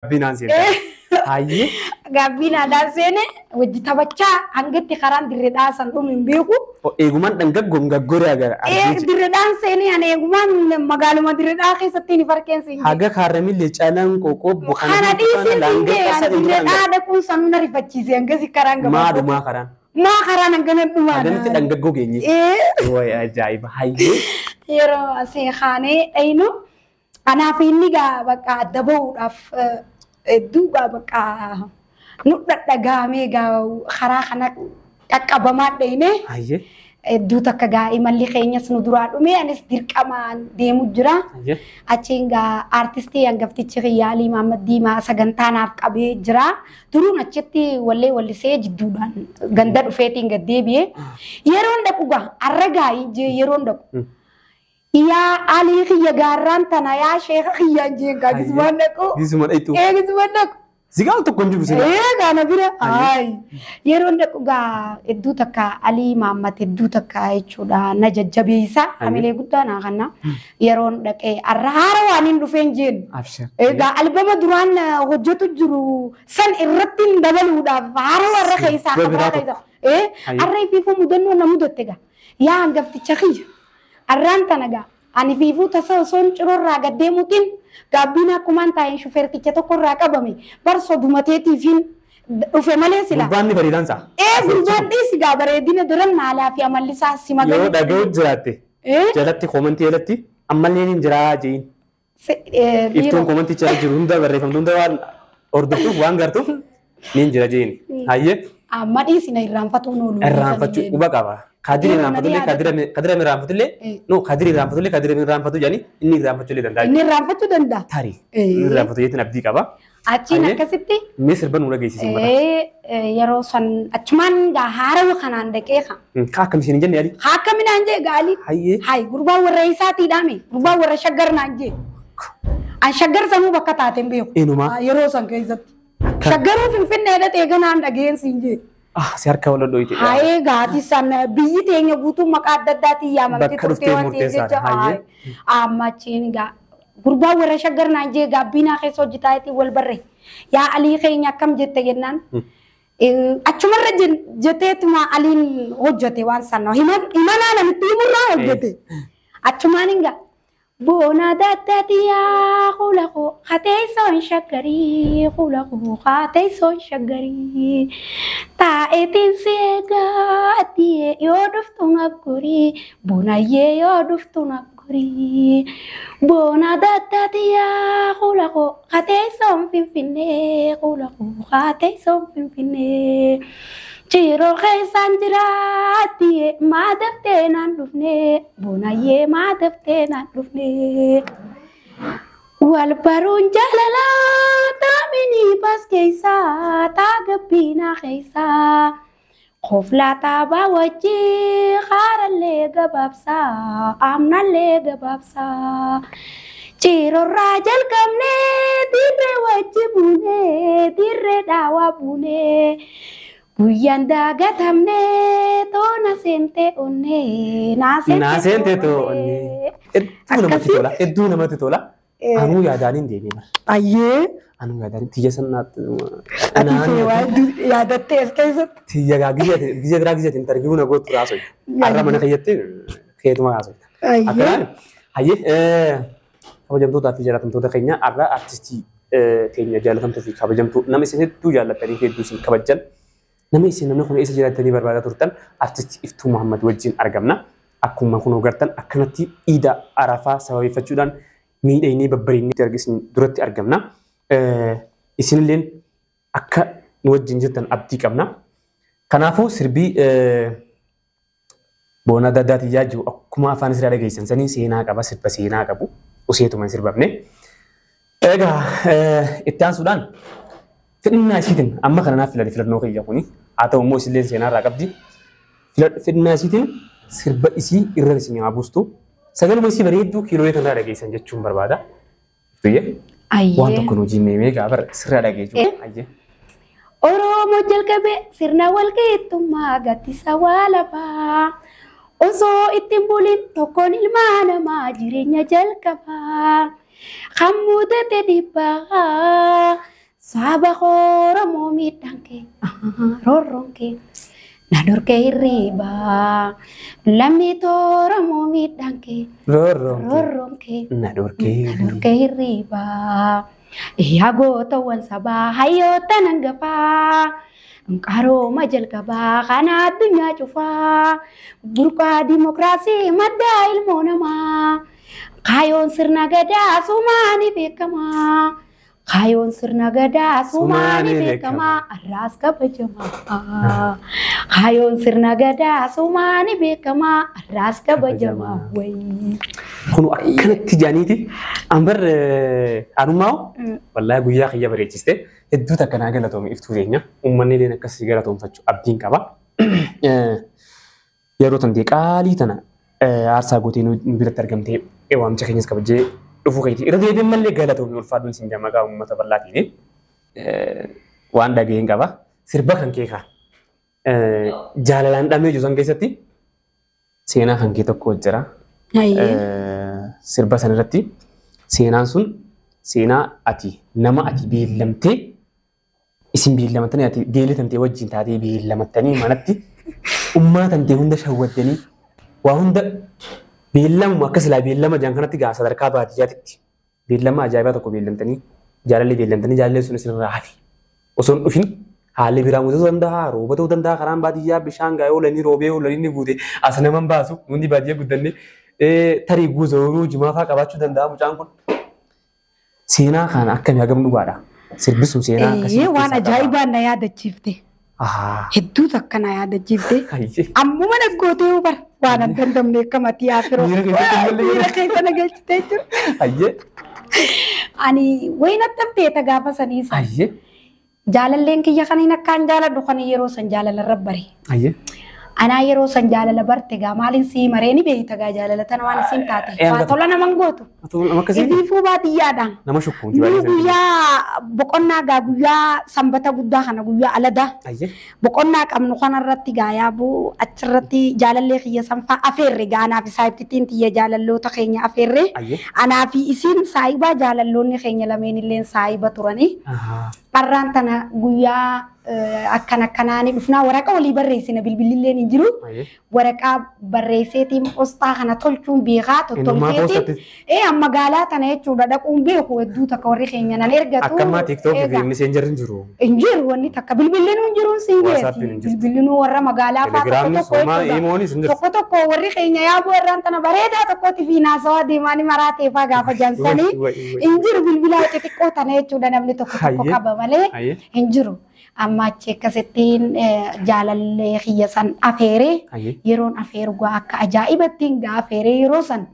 Gaabbinaan seente. Hayyee. Gaabbinaadhaan seene wajji taphachaa hangatti karaan dirreedhaa san dhumu hin beeku. Eegumaan dhangaggoon gaggoree agara. Dirreedhaan seenee ani eegumaan magaaluma dirreedhaa keessatti ni farkeen siin. Haga kaarramillee caalaan qoqqoobbu kana dhiisee siin jee ani dirreedhaa dhaquun sanuu na rifachiise hangasi karaan gabaabaa. Maa dhumaa karaan? Maa karaan hangana dhumaa? Hagamitti dhangaggoo geenye? Wayi ajaa'iba hayyee. Yeroo asii kaanee dhayinu anaaf inni gaa bakka adda bahuudhaaf hedduu gaa bakka nu dhadhagaamee gaa karaa kana qaqqabamaa dhayine. Hayyee. Hedduu takka gaa imalli keenyas nu duraa dhume anis dirqamaan deemu jira. Achiin gaa aartistii hangaftichi Kiyyaalii Mahammad Diimaa sagantaa naaf qabee jira. Duruun achitti wallee wallisee jidduudhaan ganda dhufeetiin gad deebi'e. Yeroon dhaqu gaa arra gaa yeroon dhaqu. Yaa Alii kiyya gaarraan tana yaa sheeka kiyyaan jeen gaa gisumaan dhaqu. Gisuma dhaqxu. Ee gisumaan dhaqu. Zigaal tokko hin jiru sila. Ee gaana bira. Ayi. Yeroon dhaqu gaa hedduu takka Alii Mahammad hedduu takka jechuudha na jajjabeessa. Hamilee guddaa naa kanna. Yeroon dhaqee arra haara waan hin dhufeen jeen. Abshir. Egaa albama duraan hojjetu jiru san irratti hin dabaluudhaaf haara warra keessaa Sirba biraa qabaa keessa. Ee arra ifiifuu mudannoo na mudatte gaa. Yaa hangafticha kiyya. Arraan tana gaa. Ani fiifuu tasa osoon cirorraa gad deemuutiin gaabbiin akkumaan taa'een shufeerticha tokkorraa qabame bar sodumateetiifiin dhufe malee sila. Gurbaan ni bareedaan isaa. Ee gurbaan dhiisi gaa bareedina duran maalaa fi amalli isaa si Yoo magan. dhaga'u jiraatte jalatti koomantii jalatti ammallee ni jiraa jeein. Iftuun koomantii jala jiru hunda barreeffamtu hunda waan hordoftuuf waan gartuuf ni jira jeein. Hayyee. Amma dhiisi na irraanfatuun oolu. Irraanfachuu quba qaba. Kadir irraanfatullee kadira irraanfatullee no kadir irraanfatullee kadira irraanfatu jedhanii inni irraanfachuu illee danda'a. Inni irraanfachuu danda'a. Tarii inni irraanfatu jeetiin abdii qaba. Achiin akkasitti. Mee sirba nu dhageessisi mata. Yeroo san achumaan gaa haarawa kanaan dhaqee ka. Kaa akkam isin hin jenne yaali? Haa akkami naan jee gaali. Hayyee. Hayi gurbaan warra isaatiidhaame gurbaan warra shaggar naan jee. An shaggar sanuu bakka taate hin beeku. Eenyumaa? Yeroo san keessatti. Shaggaruu Finfinnee dhaqee ganaan dhageen siin jee. Ah si harka wal dhoyite. Haayee gaati san biyyi teenya guutuu maqaa adda addaatiin yaamamte Bakka dhuftee murteessaadha. Hayyee. Amma achiin gaa gurbaan warra shaggar naan jee gaabbiinaa keessa hojjetaatiin wal barre. Yaa Alii keenya akkam jette jennaan. Achumarra jetteetuma Aliin hojjete waan sana. Himanaa namitti himurraa hojjete. Achumaan hin gaa. Boona daddadiyaa kula koo kateessoon shaggarii kula koo kateessoon shaggarii taa'eetiin si eegaa yoo dhuftu naaf gorii bonayyee yoo dhuftu naaf gorii boona daddadiyaa kula koo kateessoon finfinnee kula koo kateessoon finfinnee Ciroo keessaan jiraatti maa daftee naan dhufne bonayyee maa daftee naan dhufne. Wal baruun jaalalaa taaminii bas keessaa taa gabbinaa keessaa qoflaa taabaa wajjii haarallee gabaabsaa amnallee gabaabsaa. Cirorraa jalqabnee dirree wajji buunee dirree dhaawaa buunee. Guyyaan daagatamnee toona seentee onnee naa Naa seentee onnee. Hedduu namatti tola. Hedduu namatti tola. Anuu yaadaan hin deemee bara. Ayyee. Anuu yaadaan tiyya sannaatti. Ati see waa hedduu yaadattee as keessatti. Tiyya gaa gizee biraa gizee interviiyuu na gootu haasoyi. Har'a mana keeyyatti keetuma haasoyi. Ayyee. Hayyee kabajamtootaa fi jaallatamtoota keenya har'a artistii keenya jaallatamtuu fi kabajamtuu nama isin hedduu jaallattanii fi hedduu isin kabajjan. Nama isin namni kun eessa jiraatanii barbaadaa turtan artistii Iftuu Muhammad wajjin argamna. Akkuma kun agartan akkanatti iida arafaa sababeeffachuudhaan miidhaginee babbareednee isin duratti argamna. Isinilleen akka nu wajjin jirtan abdii qabna. Kanaafuu sirbii boona adda addaatiin yaaju akkuma afaan isiraa dhageessan sanii seenaa qaba sirba seenaa qabu useetuma hin sirbamne. Egaa itti aansuudhaan fedhinnaa isiitiin amma kana naaf filate filannoo kiyya kuni haa ta'u immoo isillee seenaa irraa qabdi. Fedhinnaa isiitiin sirba isii irra isin haa buustu. Sagaluma isii bareedduu kiiloolee kanarraa dhageessan jechuun barbaada. Tuyyee waan tokko nu hojii meemee gaafa sirraa dhageessu. Ayyee. Oromoo jalqabee sirna walqixxummaa gattisa waa lafaa. Osoo ittiin bulin tokkoon ilmaa namaa jireenya jalqabaa. Kan mudate dhibbaa saba Oromoo miidhaan kee roorroon kee na dhorkee hirribaa lammii Oromoo miidhaan kee roorroon kee na dhorkee hirribaa yaa gootawwan sabaa hayyoota nangafaa qarooma jalqabaa kana addunyaa cufaa burqaa dimokiraasii madda ilmoo namaa. Kaayoon sirna gadaa sumaani beekamaa. Kaayoon sirna gadaa sumaani beekamaa. Arraas kabajamaa. Kaayoon sirna gadaa sumaani beekamaa. Arraas kabajamaa. Kun akkanatti jaaniiti. Ambar anummaa wallaahi guyyaa kiyya bareechiste hedduu takka naa galatoome iftuu teenya. Uummanni illee akkasii galatoomfachuu abdiin qaba. Yeroo tantee qaalii tana aarsaa gootee nu biratti argamtee waamicha keenyas kabajee dhufuu keetii irra deebiin mallee galatoomii ulfaadhuun siin maqaa uummata bal'aatiin waan dhaga'een qaba. Sirba kan kee kaa jaalalaan dhamee jiru san keessatti seenaa kan kee tokko jira. Sirba san irratti seenaan sun seenaa ati nama ati beellamtee isin beellamatanii ati geelitantee wajjin taatee beellamattanii manatti ummaatantee hunda shawwaddanii waa hunda beellamuma akka silaa beellama jaan kanatti gaa sadarkaa baadiyyaatitti beellama ajaa'ibaa tokko beellamtanii jaalallee beellamtanii jaalalleen sun isinirraa hafi osoo hin dhufin haalli biraa mudatuu danda'a rooba ta'uu danda'a karaan baadiyyaa bishaan gaa oolanii roobee oolanii ni guute as naman baasu hundi baadiyyaa guddanne tarii guutuu jimaa fa'aa qabaachuu danda'a mucaan kun. Seenaa kana akkamii hagam dhugaadha? Sirbi sun seenaa akkasii. Waan ajaa'ibaan na yaadachiifte. Hedduu takka na yaadachiifte. Ammuma naggootee bara waan hin dandamne akka matii afiroo. Miira keessa na galchitee jiru. Ani wayin attamteeta gaafa saniisa. Jaalalleen kiyya kan hin akkaan jaaladhu kan yeroo san jaalala rabbare. Anaa yeroo san jaalala barte gaa maaliin sii maree ni beeyta gaa jaalala tana waan isiin taate. Waa tola naman gootu. Ibiifuu baadiyyaadhaan. Nama shukkuunti baay'ee. Guyyaa boqonnaa gaa guyyaa sanbata guddaa kana guyyaa aladaa. Boqonnaa qabnu kanarratti gaa yaabuu achirratti jaalallee kiyya sanfaa afeerre gaa anaa fi saayibtittiin tiyya jaalalloota keenya afeerre. Anaa fi isiin saayibaa jaalalloonni keenya lameen illeen saayiba turanii. Qarraan tana guyyaa akkan akkanaani dhufnaa waraqaa walii barreessina bilbililleen hin jiru. Waraqaa barreesseetiin poostaa kana tolchuun beekaa tottolcheetiin magaalaa tana jechuudha dhaquun beeku hedduu takka warri keenya nan ergatu. Akka ammaa tiiktookii fi miseenjarri hin jiru. Hin jiru wanni takka bilbillinuu hin jiru siin jeeti. Bilbillinuu warra magaalaa fa'aa tokko tokko tokko tokko warri keenya yaabuu irraan tana bareedaa tokkotti fi naasawaa deemaanii maraa teefaa gaafa jaansanii hin jiru bilbilaa xixiqqoo tana jechuudha namni tokko tokko qaba malee hin jiru. Amma achi akkasittiin jaalallee kiyya san afeeree yeroon afeeru gaa akka ajaa'ibattiin gaa afeeree yeroo san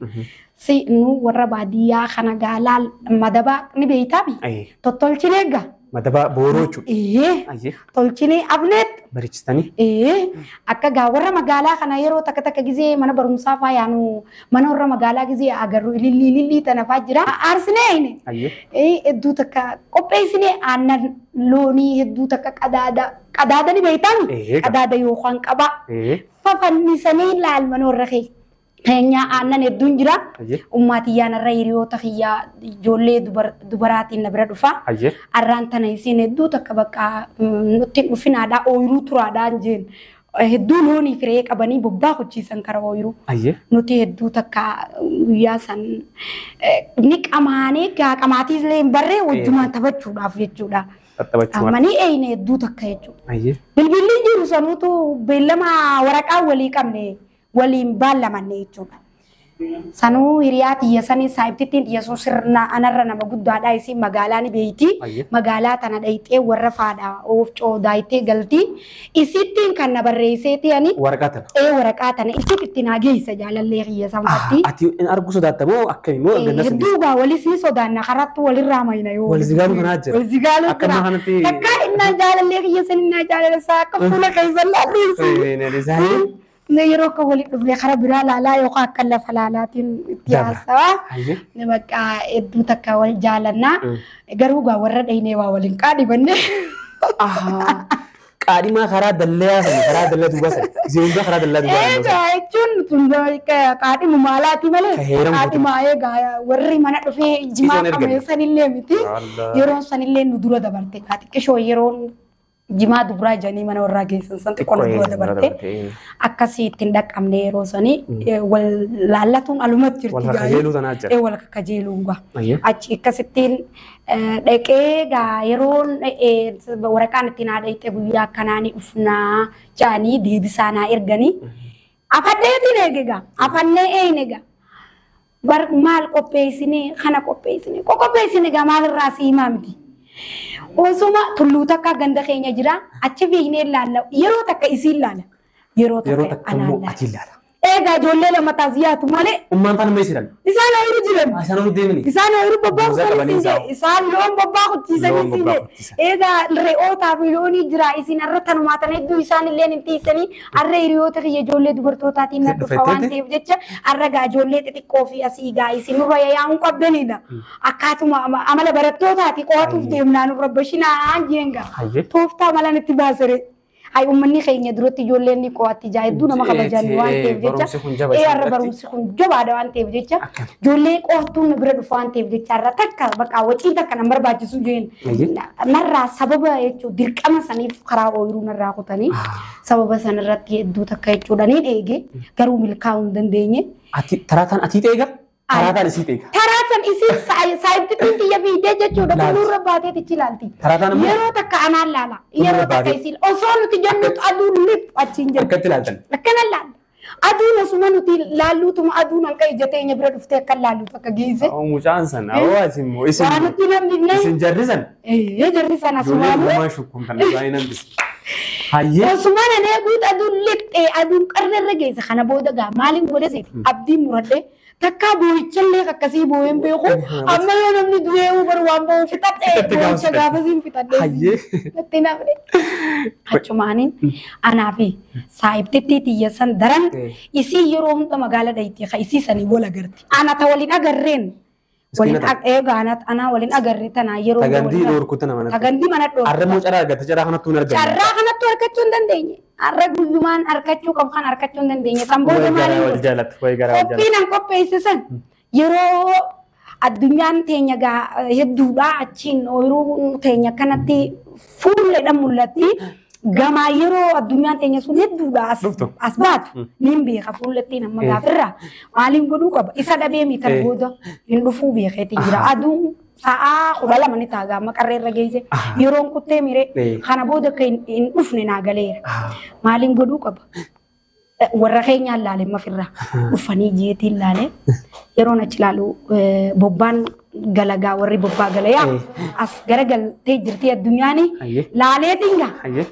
si nu warra baadiyyaa kana gaa laal madabaa ni beeytaami tottolchinee gaa. Madabaa booroo jechuudha. Tolchinee afneet. Bareechistanii. Akka gaa warra magaalaa kana yeroo takka takka gizee mana barumsaa faa yaanu mana warra magaalaa gizee agarru ilillii ilillii tana faa jira. Aarsinee inni. Hedduu takka qopheessinee aannan loonii hedduu takka qadaada qadaada ni beeytaami. Qadaada yookaan qaba. Fafannisanii laal mana warra kee. Keenya aannan hedduun jira. Ummaatiyyaan irra hiriyoota kiyyaa ijoollee dubaraatiin na bira dhufa. Arraan tana isiin hedduu takka bakka nutti hin dhufinaadhaa ooyiruu turaadhaan jeen. Hedduu loonii firee qabanii bobbaa hojiisan kara ooyiruu. Nuti hedduu takka guyyaa san ni qamaanee gaa qamaatii illee hin barree wajjumaan taphachuudhaaf jechuudha. Ammanii eeyine hedduu takka jechuudha. Bilbilli jiru sanuutu beellama waraqaa walii qabne. Waliin baallamanne jechuudha. Sanuu hiriyaa tiyya sanii saayibtittiin tiyya sun sirna anarra nama guddaadha isiin magaalaa ni beeyti. Magaalaa tana dhayxee warra faadha oofcoo daayitee galti. Isittiin kan na barreesseeti ani. Waraqaa tana. Waraqaa tana isitti naa geessa jaalallee kiyya sanfatti. Ati arguu sodaatta moo akkami moo ganna sun? Hedduu gaa walis ni sodaanna karattu walirraa mayna yoo. Wal zigaaluu kanaa jira. Wal zigaaluu Akka kanaa. kanatti. Takka innaa jaalallee kiyya san innaa jaalala isaa akka fuula keessa laalleessu. Yeroo akka waliin dhufne karaa biraa laalaa yookaan akka lafa laalaatiin itti haasawaa. Bakka hedduu takka wal jaalannaa. Garuu gaa warra dhaynee waa waliin qaadhibanne. Qaadhimaa karaa dallaa sana karaa dallaa duubaa sana. Gisee hundaa karaa dallaa duubaa sana. Egaa jechuun tun qaadhimu maalaati malee Ka heera mukutu. qaadhimaa egaa warri mana dhufee jimaa Isaan ergan. qabee sanillee miti. Allah. Yeroon sanillee nu dura dabarte xiqqishoo yeroon jimaa dubaraa jedhanii mana warraa geessan san xiqqoo nu dura dabarte. Akkasii ittiin dhaqqabne yeroo sanii wal laallatuun alumatti jirti. Wal kakkajeeluu tanaa jira. Ee wal kakkajeeluun gaa. Ayyee. Achi akkasittiin dhaqee gaa yeroon waraqaan ittiin haadha hiixee guyyaa akkanaa ni dhufnaa jedhanii deebisaa naa erganii. Afadheetiin eege gaa afannee eeyne gaa. Bar maal qopheessinee kana qopheessinee qopheessine gaa maalirraa si himaa miti. Osuma tulluu takka ganda keenya jira achi fiignee ilaalla yeroo takka isiin ilaala yeroo Yeroo takka takka anaan immoo ilaala. ati ilaala. Egaa ijoollee lama taasiyaatu malee Ummaan faana meeshaa ilaala. isaan ooyiruu jiran. Isaan oluu deemani. Isaan ooyiruu bobbaa Buusaa qabanii kutisanii isaan. isaan loon bobbaa kutisanii Loon bobbaa siin kuttisan. egaa re'ootaa fi loonii jira isin har'a tanumaa tana hedduu isaan illee hin tiisanii har'a hiriyoota kiyya ijoollee dubartootaatiin na dhufa waan Dhufetteeti? ta'eef jecha har'a gaa ijoollee xixiqqoo fi asii gaa isin nurra yaa'uun qabdanidha. Akkaatuma amala barattootaati qo'atuuf deemnaa nurra bashinaan jeen gaa. Hayyee. Tooftaa malan itti baasere. Ay uummanni keenya duratti ijoolleen ni qo'atti jaa hedduu nama kabajan waan ta'eef jecha. Barumsi kun jaba Ee isaan har'a biratti. barumsi kun jabaadha waan ta'eef jecha. Akkam. Ijoollee qo'attuun na bira dhufa waan ta'eef jecha har'a takka bakka waciin takka nan barbaachisu jeen. Hayyee. Narraa sababa jechuun dirqama saniif karaa ooyiruu narraa kutanii sababa sanarratti hedduu takka jechuudha ni eege garuu milkaa'uu hin dandeenye. Ati taraataan ati eega? Taraataan isii eega. Taraa san isiin saayibtittiin xiyya fiidee jechuudha Laalti. tulluurra baatee tichi ilaalti. Taraataan immoo Yeroo takka anaan laala. Tulluurra Yeroo takka baatee. isiin osoo nuti jennutu aduun lixu achiin jennu. Akkatti ilaaltan. Akkana laalla. Aduun osuma nuti laalluutuma aduun hanqa ija teenya bira dhuftee akka laalluutu akka geesse. Oh, mucaan sana. Oh, isin moo isin Waan nuti namni isin jarri sana. Ee jarri sana Ijoollee asumaanuu. dhugumaa shukkuun kan isaanii nambise. Hayyee. Osuma nan eeguut aduun lixxee aduun qarra irra geesse kana booda gaa maaliin godhe seeti abdiin muradhee takkaa boo'ichallee akkasii boo'een beeku amma yoo namni du'ee bar waan boo'u fixadhee Fixatte gaafa boo'icha gaafasiin fixadhee. Hayyee. Natti nafne. Achumaaniin anaa fi saayibtittii tiyya san daran isii yeroo hunda magaala dhayitti ka isii sanii wal agarti. Ana ta waliin agarreen. Waliin egaa anaa waliin agarre tanaa yeroo hunda Tagandii waliin dhoorkuta nama natti. Tagandii mana dhoorkuta. Arra immoo carraa argatte carraa kanattuu hin argamu. Carraa kanattu argachuu hin dandeenye. Har'a guyyumaan argachuu qabu kan argachuu hin dandeenye. San booda Wayi garaa maaliin wal jaalatu. Wayi garaa wal jaalatu. Qophiin an qopheesse san yeroo addunyaan teenya gaa hedduudha achiin ooyiruu teenya kanatti fuulleedhaan mul'atti. Gamaa yeroo addunyaan teenya sun hedduudha as Dhuftu. as baatu niin beeka fuullettiin amma gaafirraa maaliin godhuu qaba isa dhabee miitan booda hin dhufuu beekeetiin jira aduun sa'aa 12 ni ta'a gaama qarreerra geesse yeroon kuttee miree kana booda akka hin dhufne naa galeera maaliin godhuu qaba. Warra keenyaan laale mafirraa dhufanii ji'eetiin laale yeroon achi laalu bobbaan galagaa warri bobbaa galayaa as garagaltee jirti addunyaani laaleetiin gaa.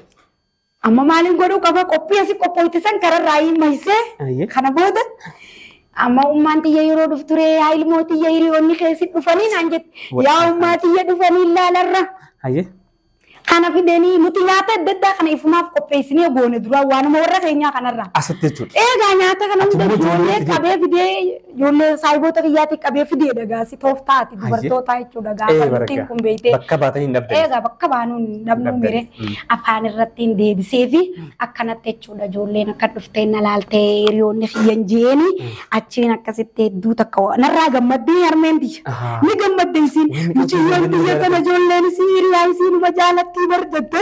Amma maaliin godhuu qaba qophii asii qophooyte san kararraa himaysee kana booda amma ummaan tiyya yeroo dhufture yaa ilmoo tiyya hiriyoonni keessi dhufanii naan jette yaa ummaa tiyya dhufanii laalarra. Kana fidanii nuti nyaata adda addaa kana ifumaaf qopheessinee goone dura waanuma warra keenyaa kanarraa. Asitti jechuudha. Egaa nyaata kana hunda ijoollee qabee fidee ijoollee saayiboota kiyyaatti qabee fidee dhagaasi tooftaati dubartoota jechuudha gaafa nuti kun beeytee. Bakka baatanii hin dhabdan. Egaa bakka baanuu hin dhabnuu mire afaan irratti hin deebisee fi akkanatti jechuudha ijoolleen akka dhuftee na laaltee hiriyoonni kiyyan jeeni achiin akkasitti hedduu takka narraa gammaddee harmeen biyya. Ni gammadde isiin mucayyoon biyya kana ijoolleen isii hiriyaa isiin jaalatti. Barjatte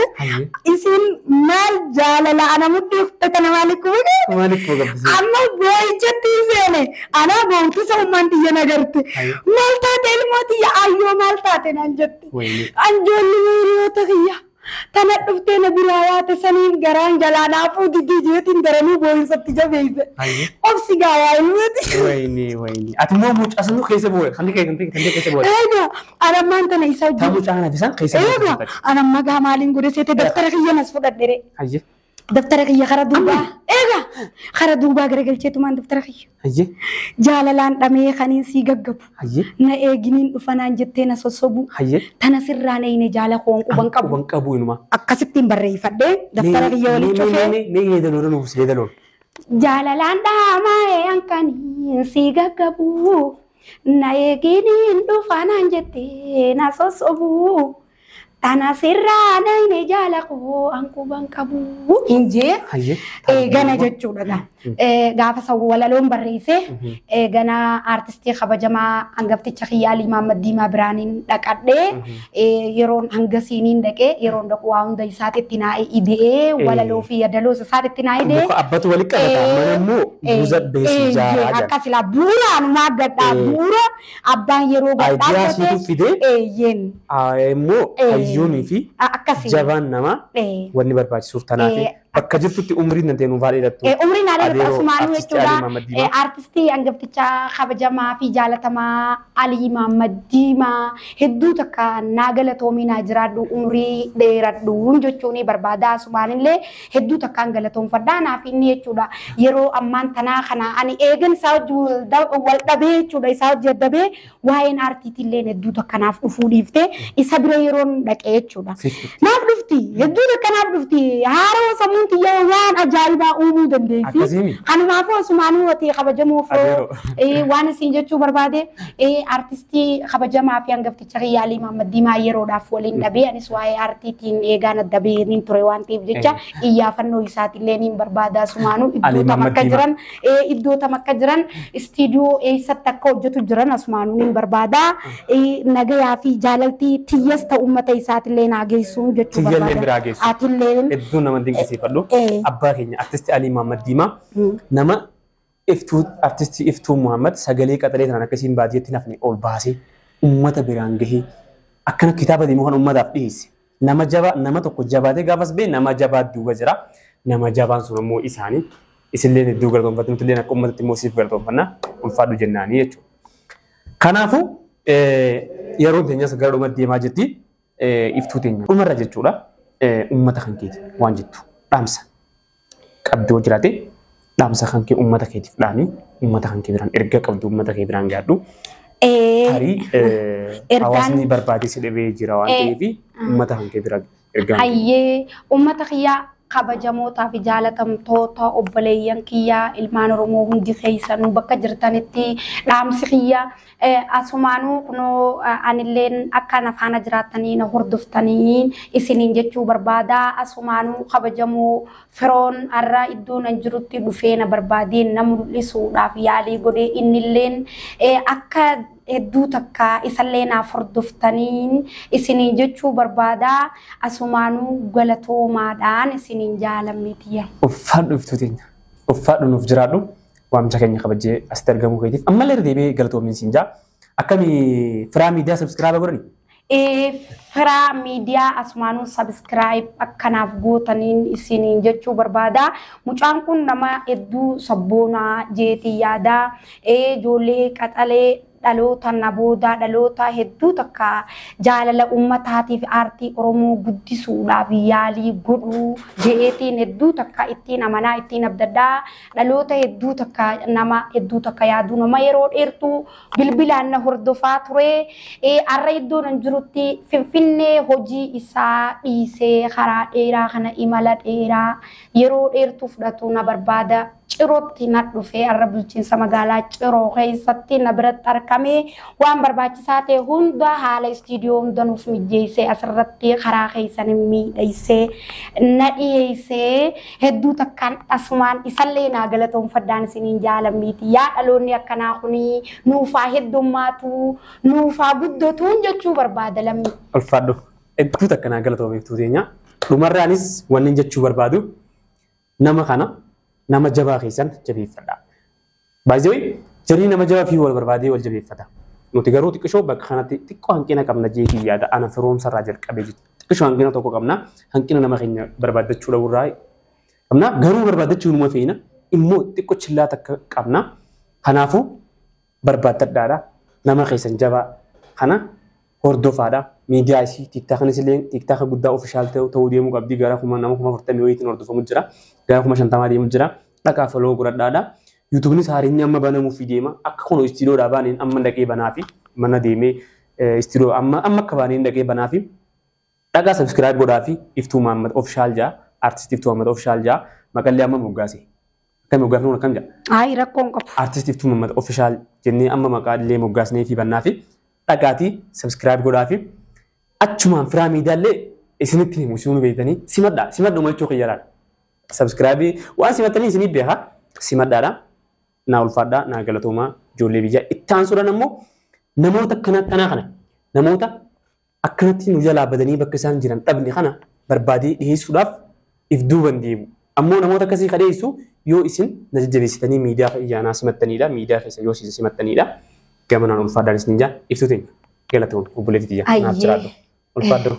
isin maal jaalala ana mudhii uffata maaliif kuma Maaliif kuma gabbisee? Amma boo'ichatti seene ana boo'utu ummaan tiyya nagarte maal taate ilmoo tiyya ayyoo maal taate naan jette anjoolli hiriyoota kiyya tana dhuftee na biraa yaate saniin garaan jalaa naafuu didii jeetiin daranii boo'insatti jabeesse obsi gaawaa ilmooti. Wayini wayini ati immoo mucaa sanuu keessa bu'e kan kee kan kee keessa bu'e. Egaa anammaan tana isa Ta mucaa kana fisaan keessa bu'e. Egaa anamma gaa maaliin godhe seete daftara kiyya nas fudhadhere. Daftara kiyya kara duubaa. Egaa kara duubaa garagalcheetumaan daftara kiyya. Jaalalaan dhamee kaniin sii gaggabu. Na eeginiin dhufanaan jettee na sossobu. Tana sirraa na hine jaala koon quban qabu. Quban qabu inuma. Akkasittiin barreeffadhee daftara kiyya waliin cufee. Mee yeedaloon nuuf yeedaloon. Jaalalaan dhahamee hankaniin sii gaggabu. Na eeginiin dhufanaan jettee na sossobu. Tana sirraa dhayne jaala koo anquban qabu injee gana jechuudha. Gaafa san walaloon barreesse gana aartistii kabajamaa hangafticha kiyyaa Alii Mahammad Diimaa biraaniin dhaqadhee yeroon hangasiiniin dhaqee yeroon dhaqu waa hunda isaatitti naa ide'ee walaloo fi yaadaloo isaatitti naa ide'ee. Muka abbatu walitti qabata mana immoo buuza beesu ijaaraa jira. Akkas ilaa bu'uuraanumaa gadhaa bu'uura abbaan yeroo gadhaa. Ayidiyaa siitu fidee. Eeyyeen. Immoo hayyoonii fi jabaan namaa wanni barbaachisuuf tanaaf bakka jirtutti umriin nan teenuu baay'ee dhattu. Umriin haadha dhattu asumaanuu jechuudha. Aartistii hangaftichaa kabajamaa fi jaalatamaa Alii Mahammad Diimaa hedduu takka naa galatoomii naa jiraadhu umrii dheeradhu jechuun barbaada asumaanillee hedduu takkaan galatoomfadhaa naaf inni jechuudha. Yeroo ammaan tanaa kana ani eegan isaa wajji wal dhabee jechuudha isaa wajji addabee waa'een aartiitillee hedduu takka naaf dhufuu dhiiftee isa bira yeroon dhaqee jechuudha. Naaf dhufti hedduu takka naaf dhufti haaroo sammuun tiyya waan ajaa'ibaa uumuu dandeessi. Kanumaafuu asumaanuu ati kabajamoo waan isin jechuu barbaade aartistii kabajamaa fi hangafticha kiyyaa Alii Mahammad Diimaa yeroodhaaf waliin dhabee anis waa'ee aartiitiin eegaan adda bahee ture waan ta'eef jecha iyyaafannoo isaatillee niin barbaada asumaanuu iddoo tam akka jiran iddoo tam akka jiran istiidiyoo eessatti akka hojjetu jiran asumaanuu niin barbaada nagayaa fi jaalaltii tiyyas ta'u uummata isaatillee naa geessuun jechuu barbaada. Atillee hedduu nama dinqisiifadhu. Abbaa keenya artistii Alii Mahammad Diimaa nama iftuu artistii Iftuu Muhammad sagalee qaxalee tanaan akkasiin baadiyyeetti nafni ol baasee uummata biraan gahee akkana kitaaba deemu kan uummataaf dhiyeesse. Nama jabaa nama tokko jabaatee gaafas bee nama jabaa duuba jira. Nama jabaan sun immoo isaanii isillee hedduu galatoonfatti nuti illee akka uummatatti immoo siif galatoonfanna ulfaadhu jennaanii jechuudha. Kanaafuu yeroon teenyas gara dhumatti deemaa jirti iftuu teenya dhumarra jechuudha. Uummata kan keeti waan jettu dhaamsa qabdoo jiraate dhaamsa kan kee uummata keetiif dhaami uummata kan kee biraan erga qabdu uummata kee biraan gaadhu. Tarii hawaasni barbaadee si dhabee jira waan ta'eef uummata kan kee biraan ergaa. Hayyee uummata kiyyaa kabajamootaa fi jaalatamtoota obboleeyyan kiyyaa ilmaan Oromoo hundi keessanuu bakka jirtanitti dhaamsi kiyyaa asumaanuu kunoo anilleen akka na faana jiraatanii na hordoftanii isiniin jechuu barbaada asumaanuu kabajamoo firoon har'a iddoo nan jirutti dhufee na barbaadee na mul'isuudhaaf yaalii godhee innilleen akka hedduu takka isallee naaf hordoftaniin isiniin jechuu barbaada asumaanuu galatoomaadhaan isiniin jaalamneetiyya. Ulfaadhu iftuu teenya. Ulfaadhu nuuf jiraadhu. Waamicha keenya kabajee asitti argamuu keetiif ammallee irra deebi'ee galatoomiin siin jaa. Akkami firaa miidiyaa subscribe godhani? Firaa miidiyaa asumaanuu subscribe akkanaaf gootaniin isiniin jechuu barbaada. Mucaan kun nama hedduu sabboonaa jeetii yaadaa ijoollee qaxalee dhaloota na boodaa dhaloota hedduu takka jaalala uummataatiif aartii Oromoo guddisuudhaaf yaalii godhuu je'eetiin hedduu takka ittiin amanaa ittiin abdaddaa dhaloota hedduu takka nama hedduu takka yaaduu nama yeroo dheertuu bilbilaan na hordofaa ture har'a iddoo nan jirutti Finfinnee hojii isaa dhiisee karaa dheeraa kana imala dheeraa yeroo dheertuu fudhatu na barbaada. Cirootti na dhufee har'a bulchiinsa magaalaa Ciroo keessatti na biratti argamee waan barbaachisaa ta'e hunda haala istiidiyoo hunda nuuf mijeessee asirratti karaa keessan miidhagsee na dhiyeessee hedduu takkaan asumaan isallee naa galatoonfadhaan isiniin jaalammiiti. Yaa dhaloonni akkanaa kuni nuufaa heddummaatu nuufaa guddatuun jechuu barbaada lammi. Ulfaadhu hedduu takka naa galatoomeeftuu teenya. Dhumarraanis wanni jechuu barbaadu nama kana nama jabaa keessan jabeeffadha. Baay'ee jarii nama jabaa fi wal barbaadee wal jabeeffata. Nuti garuu xiqqishoo bakka kanatti xiqqoo hanqina qabna jeetii yaada ana firoomsarraa jalqabee jirti. Xiqqishoo hanqina tokko qabna hanqina nama keenya barbaaddachuu dhabuurraa qabna garuu barbaaddachuu numa feena immoo xiqqoo chillaa takka qabna. Kanaafuu barbaaddadhaadha nama keessan jabaa kana hordofaadha. Miidiyaa isii tiiktaaknis illee tiiktaaka guddaa ofishaal ta'uu deemuu qabdi gara nama 40,000 wayiitiin hordofamu jira gara 50,000 deemu jira dhaqaa foloo godhadhaadha. Yuutuubnis haariin amma banamuuf deema akka kun istiidoodhaa baaneen amma dhaqee banaa fi mana deemee istiidoo amma akka baaneen dhaqee banaa fi dhaqaa subscribe godhaa fi Iftuu Mahammad ofishaal jaa artistii Iftuu Mahammad ofishaal jaa maqallee amma moggaase. Akkami moggaafni akkam jaa? Ayi rakkoon qabu. Artistii Iftuu Mahammad ofishaal jennee amma maqaa illee moggaasnee fi bannaa fi dhaqaatii subscribe godhaa fi Achumaan firaa miidiyaallee isinitti himu isinuu beektanii simadhaa simadhuma jechuu kiyyaraadha. Subscribe waan simattanii isinii beekaa simadhaadha. Naa ulfaadhaa naa galatoomaa ijoollee biyyaa. Itti aansuudhaan ammoo namoota akkana akkanaa kana namoota akkanatti nu jalaa badanii bakka isaan jiran dhabne kana barbaadee dhiyeessuudhaaf if duuban deemu. Ammoo namoota akkasii ka dhiyeessu yoo isin na jajjabeessitanii miidiyaa iyyaanaa simattanidha. Miidiyaa keessa yoo isin simattanidha. Gamanaan ulfaadhaan isin jaa ibsu teenya. Galatoon obboleettii tiyya. Naaf jiraadhu. Ulfaadhu.